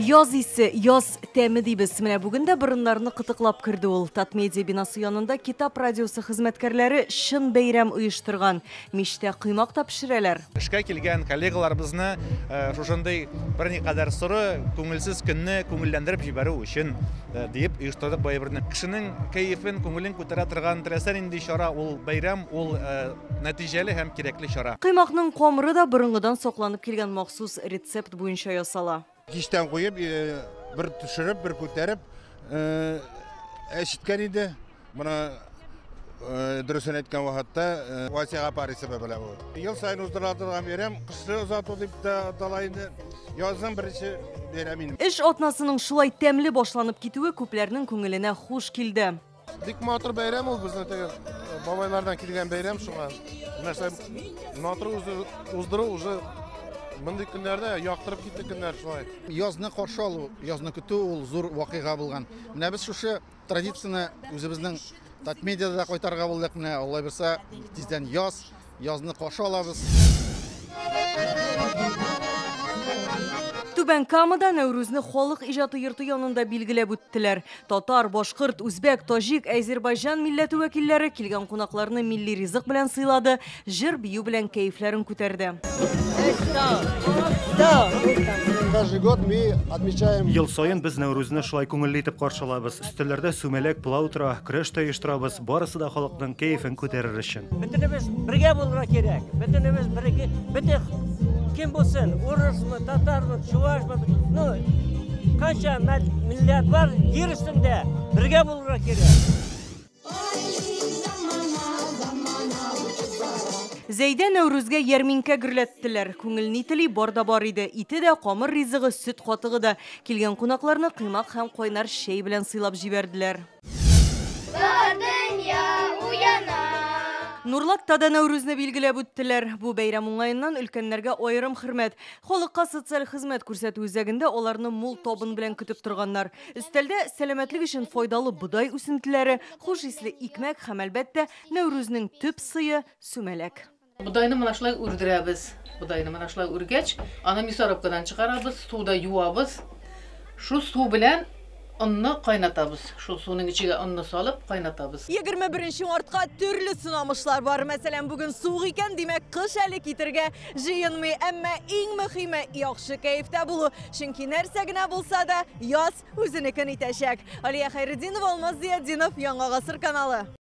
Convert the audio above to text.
Яз исе, яз тәме дибез. Менә бүген дә борыннарны кытыклап керде ул. Татмедиа бинасы янында Китап радиосы хезмәткәрләре чын бәйрәм оештырган. Мичтә коймак та пешерәләр. Эшкә килгән коллегаларыбызны шушындый берникадәр соры, күңелсез көнне күңелләндереп җибәрү өчен диеп оештырдык бу әйберне. Кешенең кәефен, күңелен күтәрә торган теләсә нинди чара ул бәйрәм, ул нәтиҗәле һәм кирәкле чара. Коймакның камыры да борынгыдан сакланып килгән махсус рецепт буенча ясала. Кичтән куеп, бер төшереп, бер күтәреп әчеткән иде. Моны дөресен әйткән вакытта Васяга парисы белә бу. Ел саен уздырыла торган бәйрәм, кышны озату дип тә атала инде. Язның беренче бәйрәме инде. Эш атнасының шулай тәмле башланып китүе күпләрнең күңеленә хуш килде. Бик матур бәйрәм ул, безнең теге бабайлардан килгән бәйрәм, шуңа нәрсә матур уздыру уже мондый көннәрдә яктырып китте көннәр шулай. Язны каршы алу, язны көтү ул зур вакыйга булган. Менә без шушы традицияне үзебезнең Татмедиада да кайтарырга булдык. Менә Алла бирсә, тиздән яз, язны каршы алабыз. Түбән Камада Нәүрүзне халык иҗаты йорты янында билгеләп үттеләр. Татар, башкорт, үзбәк, таҗик, әзербайҗан милләте вәкилләре килгән кунакларны милли ризык белән сыйлады, җыр-бию белән кәефләрен күтәрде. Каждый год мы отмечаем. Ел саен без Нәүрүзне шулай күңелле итеп каршы алабыз. Өстәлләрдә сүмәләк, пылау тора, көрәш тә оештырабыз. Барысы да халыкның кәефен күтәрер өчен. Бөтенебез бергә булырга кирәк. Бөтенебез бергә, бөтен кем булсын, урысмы, татармы, чувашмы, ну, канча милләт бар җир өстендә, бергә булырга кирәк. Зәйдә Нәүрүзгә ярминкә гөрләттеләр. Күңел ни тели, бар да бар иде. Ите дә, камыр ризыгы, сөт катыгы да. Килгән кунакларны коймак һәм кайнар чәй белән сыйлап җибәрделәр. Бар дөнья уяна. Нурлатта да Нәүрүзне билгеләп үттеләр. Бу бәйрәм уңаеннан өлкәннәргә аерым хөрмәт. Халыкка социаль хезмәт күрсәтү үзәгендә аларны мул табын белән көтеп торганнар. Өстәлдә сәламәтлек өчен файдалы бодай үсентеләре, хуш исле икмәк һәм, әлбәттә, Нәүрүзнең төп сые сүмәләк. Бодайны менә шулай үрдерәбез. Бодайны менә шулай үргәч, аны мясорубкадан чыгарабыз, суда юабыз. Шу су белән онны кайнатабыз. Шул суның эчегә онны салып кайнатабыз. 21 мартка төрле сынамышлар бар. Мәсәлән, бүген суык икән, димәк, кыш әле китергә җыенмый. Әмма иң мөһиме яхшы кәефтә булу. Чөнки нәрсә генә булса да, яз үзенекен итәчәк. Алия Хәйретдинова, Алмаз Зиятдинов, Яңа Гасыр каналы.